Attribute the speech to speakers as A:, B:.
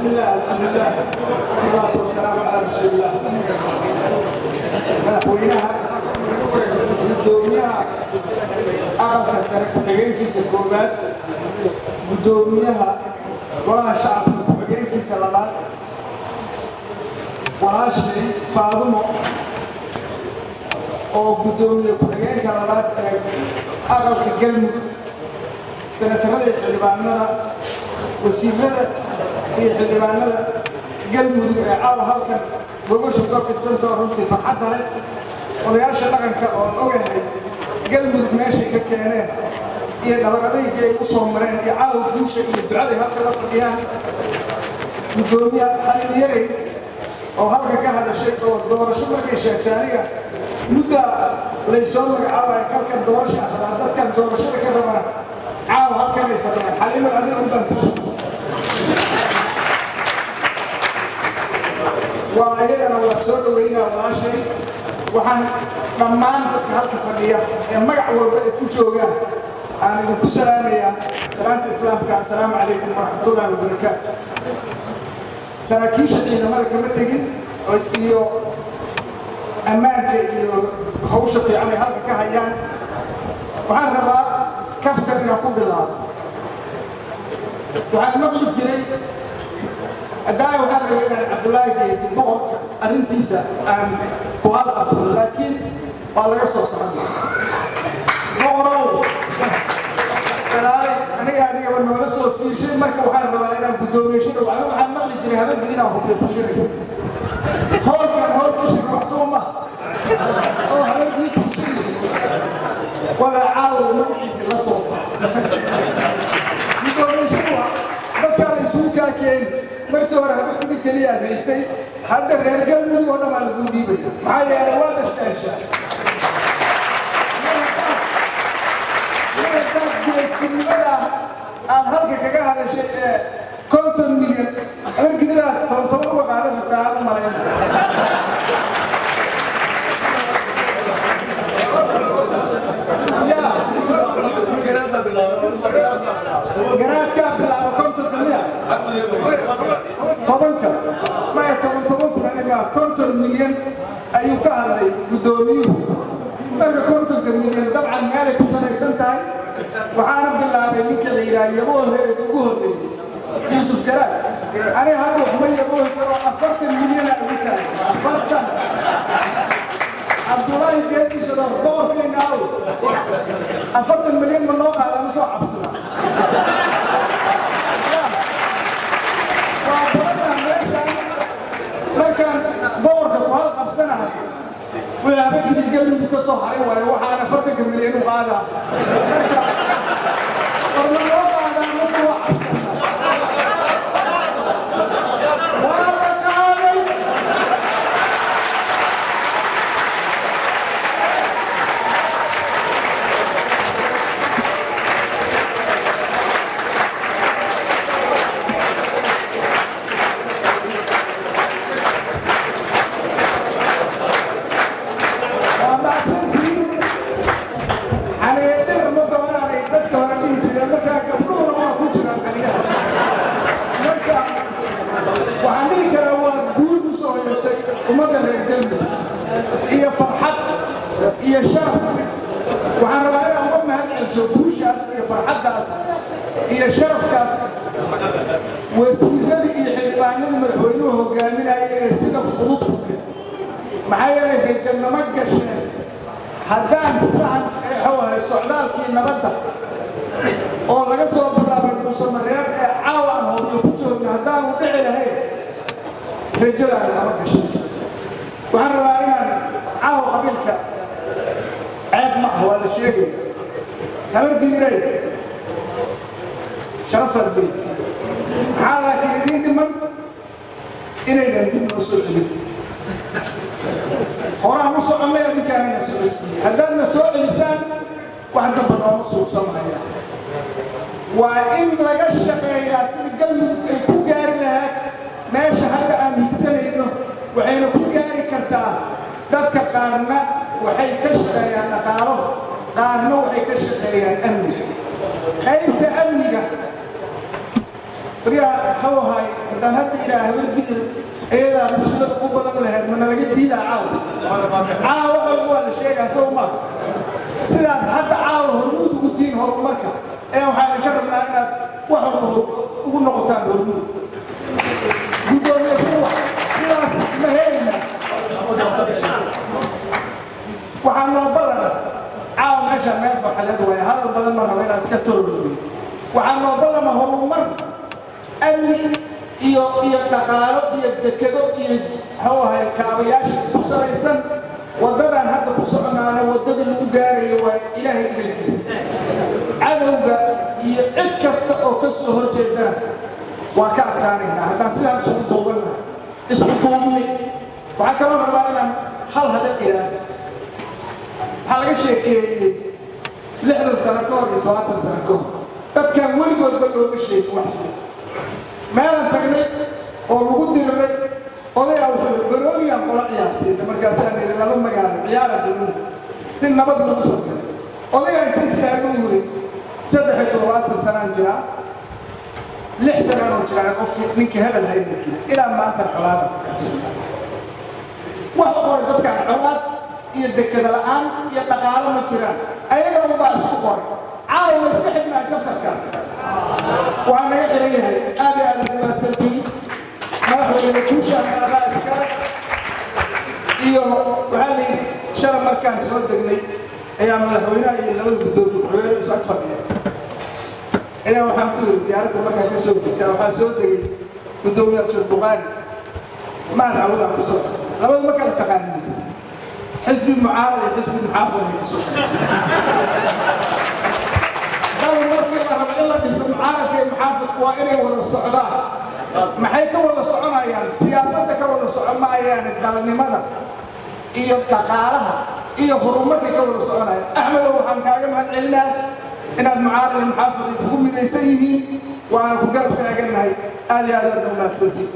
A: بسم الله، الحمد لله، والصلاة والسلام على رسول الله. Madaxweynaha, gudoomiyaha Aqalka Sare ku-xigeenkiisa koowaad, gudoomiyaha Golaha Shacabka ku-xigeenkiisa labaad, walaashii Faadumo oo guddoomiye ku-xigeenka labaad ee aqalka Galmudug, senatarada iyo xildhibaanada, wasiirada iyo xildhibaanada Galmudug ee caawa halkan gogoshu ka fidsantao, runtii farxadda leh, odayaasha dhaqanka oon ogahay Galmudug meeshay ka keeneen iyo dhabar adayga ay u soo mareen iyo caawa guusha iyo ducaday halka la fadhiyaan, guddoomiye Xaliil Yarey oo halka ka hadashay oo doorasho markay sheegtay, aniga muddaa laysoo magacaabaya kalkan doorasha rabaa, dadkan doorashada ka rabana caawa halkan ay fadhiyaan. Xaliilo, adiga un baan ku waa iyadana waa soo dhoweynaa walaashay. Waxaan dhammaan dadka halka fadhiya ee magac walba ay ku joogaan aan idinku salaamayaa salaanta Islaamka: assalaamu calaykum waraxmatullaahi wabarakaatu. Saraakiisha ciidamada kama tegin iyo ammaanka iyo hawsha fiican ay halka ka hayaan. Waxaan rabaa kaftan inaan ku bilaabo. Waxaan maqli jiray haddaa, waxaan rabay inaan Cabdullaahi Geedi boqorka arrintiisa aan ku hal qabsado, laakiin waa laga soo saran. Boqorow gadaalay aniga adigaba noola soo fiirshay. Marka waxaan rabaa inaan guddoomiye dhaw. Waxaan maqli jiray habeenkii inaan hubiyo ku shiraysa hoolkan, hool ku shir wax soo ma oo habeenkii ku shiri jiray walaa caawa magaciisa la soo guddoomiye. Dadkaa la isugu kaa keeni. Markii hore habeenkii keliya aad haysay, hadda reer Galmudug oo dhan baa laguu dhiibaya. Maxaa yeelay, waad astaagshaa hadaad geesinimada aad halka kaga hadashay ee 50 milyan habargidiraad toban toban uga qaadan rabtaa aan u malayna. Ya garaadkaa bilaaba 50-ka miya? Tobanka maya, toban toban kun aniga. 50 milyan ayuu ka hadlay guddoomiyuhu. Marka 50-ka milyan dabcan meelay ku salaysan tahay. Waxaana bilaabay ninka la yidhaha yabooheeda ugu horreeyey, Yuusuf Garaad. Aniga hadda kuma yaboohi karo. 40 milyana ugu tahay, 40. Cabdulaahi Geedishador, boqorkayna aw, 40 milyan ma noo qaada ma soo cabsada? Waa badanaa meeshaan markaan boqorka ku hal qabsanahay. Wixii habagidil Galmudug ka soo haray waayo waxaan 40-ka milyan u qaadaa. Marka war ma noo qaadaa mase waa cabsana? Waa la qaaday. Waa macsantiin. Xaniyadir ma doonaan ay dadka hore dhihi jireen. Markaa gabdhuhuna waa ku jiraan xaniyaha. Marka waxaan dhihi karaa waa guul u soo hoyatay ummadda reer Galmudug iyo farxad iyo sharaf. Waxaan rabaa inaan uga mahad celsho guushaas iyo farxaddaas iyo sharafkaas wasiiradii iyo xildhibaanadii madaxweynuhu hogaaminaya ee sida fudud ku keenay. Maxaa yeelay, rajanimo gasheen haddaan sahan exuu ahay socdaalkii nabadda oo laga soo bilaabay Dhuusamareeb ee caawa aan Hobyo ku joogno haddaanu dhici lahayn, rajadaan lama gashay. Waxaan rabaa inaan caawa qabiilka ceeb ma ah, waa la sheegaya. Habargidiray, sharafaad leedi. Maxaa laakiin idiin dhiman? Inaydan dib noo soo celin. Horaan u soconnay, adinkaana na socodsiiyey. Haddaad na soo celisaan, wax damba nooma suursamaya. Waa in laga shaqeeyaa sida Galmudug ay ku gaari lahayd meesha hadda aan higsanayno. Waxayna ku gaari kartaa, dadka qaarna waxay ka shaqeeyaan dhaqaalo, qaarna waxay ka shaqeeyaan amniga. Qaybta amniga Baryaha waxuu ahay, haddaan hadda idhaa Habargidir iyadaa mushkilada u badan lahayd, mana laga diidaa? Caawa caawa wax walba waa la sheegaa, sow ma? Sidaad hadda caawa hormuud ugu tihiin horumarka ee waxaan idinka rabnaa inaad wax walba ugu noqotaan hormuud. Guddoomiye Shirwac, sidaas ma helayna? Waxaa noo ballana caawa meesha meel farxadeed waaye, hadal badan ma raba inaan iska tororooyo. Waxaa noo ballama horumar, amni iyo dhaqaalo iyo dekado iyo muxuu ahay kaabayaasha ku salaysan. Waddadan hadda ku soconaana waddadii lagu gaarayo waa Ilaahay idankiisa. Cadowga iyo cid kasta oo ka soo horjeedana waa ka adkaanaynaa haddaan sidaan isugu duubannahay, isku duubni. Waxaa kaloo rabaa inaan hal hadal idhaahdo. Waxaa laga sheekeeyey 60 sano ka hor iyo 70 sano ka hor, dadkan weligoodba looma sheegin wax fiican. Meelaan tagnay oo lagu diriray, odayaa wuxuu banooniyaan qola ciyaarsiina. Markaasaan nidhi laba magaalo ciyaara banooni si nabad lagu sameeyo. Odayaa inta istaago yiri, 73 sanaan jiraa, 6 sanaan jiraa, qofkii ninkii hebel hayna dila, ilaa maantana colaada ku jirta. Wax u qoray dadkan colaad iyo dekada la'aan iyo dhaqaalo ma jiraan, ayaga unbaa isku qoray. Caawa ma iska xidhnaa chapterkaas? Waa naga xiran yahay. Aad iyo aad mahadsantihiin. Madaxweyne, kuushaan aadaa iskale. Iyo waxaa la yidhi, shalay markaan soo degnay ayaa madaxweynaha iyo labada guddoomiye ku-xigeen is ag fadhiya ayaa waxaan ku yidhi, diyaaradda markaan ka soo degtaa, waxaa soo degay guddoomiye Abshir Bukhaari, mahad cawadaan ku soo dhaqsaday. Labada ma kala taqaanin, xisbi mucaarad iyo xisbi muxaafid ay ka soo kala. Dal markii la rabo in la dhiso, mucaaradka iyo muxaafidku waa inay wada socdaan. Maxay ka wada soconayaan? Siyaasadda ka wada socon maayaan, dalnimada iyo dhaqaalaha iyo horumarkay ka wada soconayaan. Axmedow, waxaan kaaga mahad celinaa inaad mucaarad iyo muxaafid ay kugu midaysan yihiin, waana ku garab taagannahay. Aad iyo aad aad u mahadsantihin.